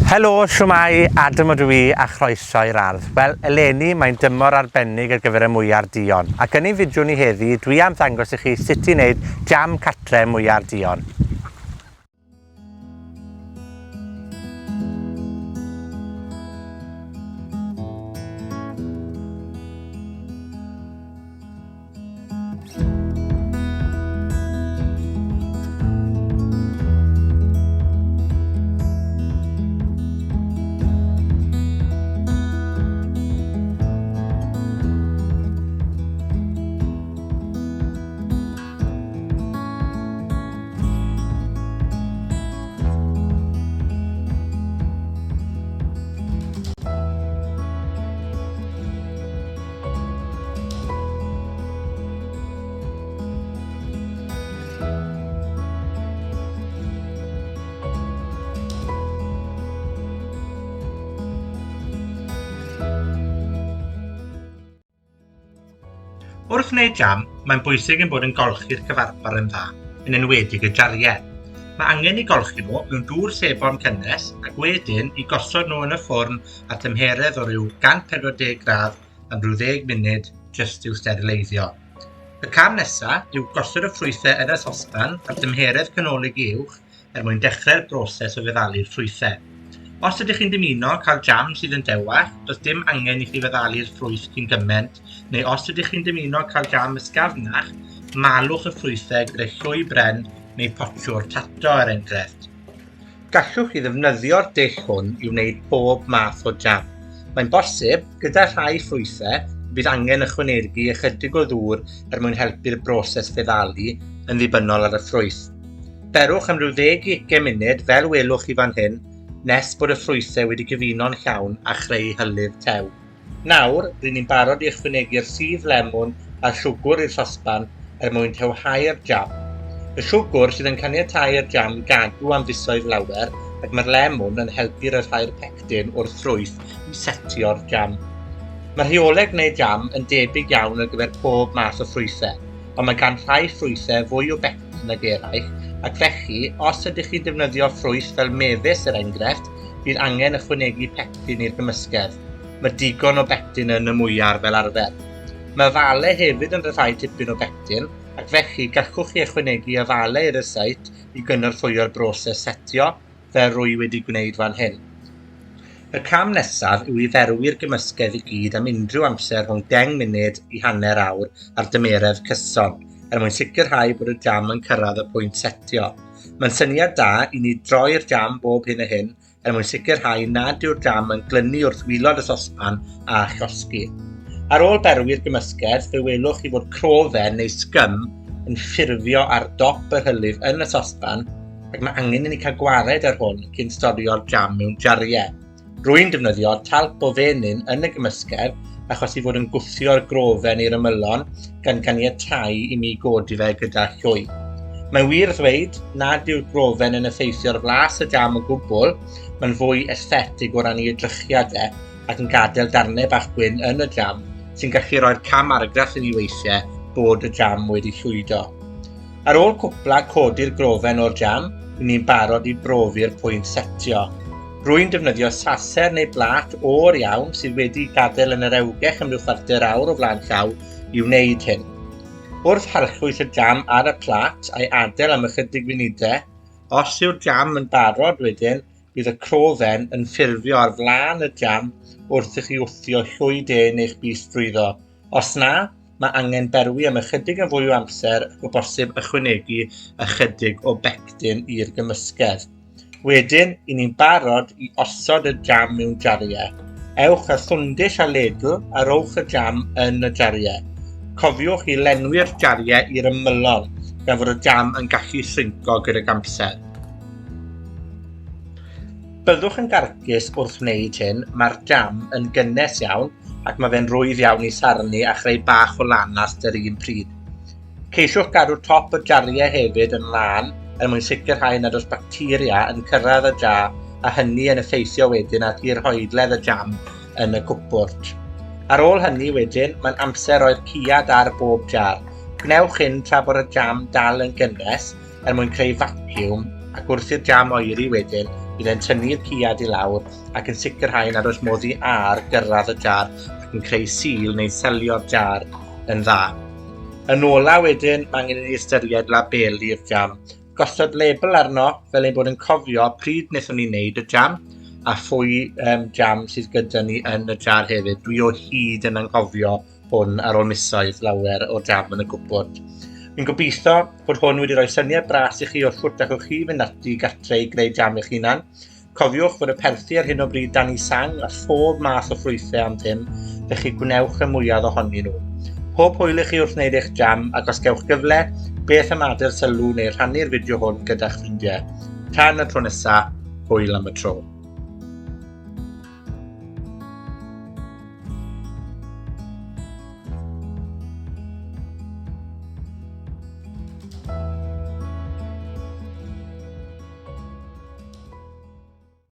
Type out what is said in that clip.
Helo, shwmae, Adam ydw i, a chroeso i'r ardd. Wel, eleni mae'n dymor arbennig ar gyfer y mwyar duon, ac yn ein fideo ni heddi, dwi am ddangos i chi sut i wneud jam catre mwyar duon. Wrth wneud jam, mae'n bwysig ein bod yn golchi'r cyfarpar yn dda, yn enwedig y jariau. Mae angen i golchi nhw mewn dŵr sebon cynnes ac wedyn i gosod nhw yn y ffwrn ar tymheredd o ryw 140 gradd am ryw ddeg munud jyst i'w sterileiddio. Y cam nesa yw gosod y ffrwythau yn y sosban ar dymheredd canolig i uwch er mwyn dechrau'r broses o feddalu'r ffrwythau. Os ydych chi'n dymuno cael jam sydd yn dewach, does dim angen i chi feddalu'r ffrwyth cyn gyment, neu os ydych chi'n dymuno cael jam ysgafnach, malwch y ffrwythau gyda llwy bren neu potsiwr tato er enghraifft. Gallwch chi ddefnyddio'r dull hwn i wneud pob math o jam. Mae'n bosib, gyda rhai ffrwythau, y bydd angen ychwanegu ychydig o ddŵr er mwyn helpu'r broses feddalu, yn ddibynnol ar y ffrwyth. Berwch am ryw ddeg i ugain munud, fel welwch chi fan hyn, nes bod y ffrwythau wedi cyfuno'n llawn a chreu hylif tew. Nawr, ry'n ni'n barod i ychwanegu'r sudd lemwn a'r siwgwr i'r sosban er mwyn tewhau'r jam. Y siwgwr sydd yn caniatáu i'r jam gadw am fisoedd lawer, ac mae'r lemwn yn helpu rhyddhau'r pectin o'r ffrwyth i setio'r jam. Mae rheolau gwneud jam yn debyg iawn ar gyfer pob math o ffrwythau, ond mae gan rhai ffrwythau fwy o bectin nag eraill, ac felly, os ydych chi'n defnyddio ffrwyth fel mefus, er enghraifft, bydd angen ychwanegu pectin i'r gymysgedd. Mae digon o bectin yn y mwyar fel arfer. Mae afale hefyd yn rhyddhau tipyn o bectin, ac felly gallwch chi ychwanegu afale i'r rysáit i gynorthwyo'r broses setio, fel rwy wedi gwneud fan hyn. Y cam nesaf yw i ferwi'r gymysgedd i gyd am unrhyw amser rhwng 10 munud i hanner awr ar dymeredd cyson, er mwyn sicrhau bod y jam yn cyrraedd y pwynt setio. Mae'n syniad da i ni droi'r jam bob hyn a hyn er mwyn sicrhau nad yw'r jam yn glynu wrth wylod y sosban a llosgi. Ar ôl berwi'r gymysgedd, fe welwch chi fod crofen neu sgym yn ffurfio ar dop yr hylif yn y sosban, ac mae angen i ni cael gwared ar hwn cyn storio'r jam mewn jariau. Rwy'n defnyddio talp o fenyn yn y gymysgedd achos ei fod yn gwthio'r grofen i'r ymylon, gan ganiatáu i mi godi fe gyda llwy. Mae'n wir ddweud nad yw'r grofen yn effeithio ar flas y jam o gwbl, mae'n fwy esthetig o ran ei edrychiad e, ac yn gadael darnau bach gwyn yn y jam, sy'n gallu rhoi'r cam argraff i ni weithiau bod y jam wedi llwydo. Ar ôl cwpla codi'r grofen o'r jam, ry'n ni'n barod i brofi'r pwynt setio. Rwy'n defnyddio saser neu blât oer iawn sydd wedi gadael yn yr ewgell am ryw chwarter awr o flaen llaw i wneud hyn. Wrth harllwys y jam ar y plât a'i adael am ychydig funudau, os yw'r jam yn barod wedyn, bydd y crofen yn ffurfio ar flaen y jam wrth i chi wthio llwy de neu'ch bys drwyddo. Os na, mae angen berwi am ychydig yn fwy o amser ac o bosib ychwanegu ychydig o bectin i'r gymysgedd. Wedyn, i ni'n barod i osod y jam mewn jariau. Ewch â thwndish a ledl a rowch y jam yn y jariau. Cofiwch i lenwi'r jariau i'r ymylon, gan fod y jam yn gallu shrinco gydag amser. Byddwch yn garcus wrth wneud hyn, mae'r jam yn gynnes iawn ac mae fe'n rwydd iawn i sarnu a chreu bach o lanast yr un pryd. Ceisiwch gadw top y jariau hefyd yn lân er mwyn sicrhau nad oes bacteria yn cyrraedd y jar a hynny yn effeithio wedyn ar hirhoedledd y jam yn y cwpwrdd. Ar ôl hynny wedyn, mae'n amser roi'r ciad ar bob jar. Gwnewch hyn tra bod y jam dal yn gynnes, er mwyn creu vacuum, ac wrth i'r jam oeri wedyn, Bydd e'n tynnu'r ciad i lawr ac yn sicrhau nad oes modd i a'r gyrradd y jar ac yn creu sîl neu selio'r jar yn dda. Yn ola wedyn, ma' angen i ni ystyried labelu'r jam. Gosod label arno fel ein bod yn cofio pryd wnaethon ni wneud y jam a phwy yym jam sydd gyda ni yn y jar hefyd. Dwi o hyd yn anghofio hwn ar ôl misoedd lawer o jam yn y cwpwrdd. Fi'n gobeithio bod hwn wedi rhoi syniad bras i chi o shwt allwch chi fynd ati gartre i greu jam eich hunan. Cofiwch fod y perthi ar hyn o bryd dan 'u sang a phob math o ffrwythe am ddim, felly gwnewch y mwyaf ohonyn nhw. Pob hwyl i chi wrth wneud eich jam, ac os gewch gyfle, beth am adael sylw neu rhannu'r fideo hwn gyda'ch ffrindiau. Tan y tro nesa, hwyl am y tro.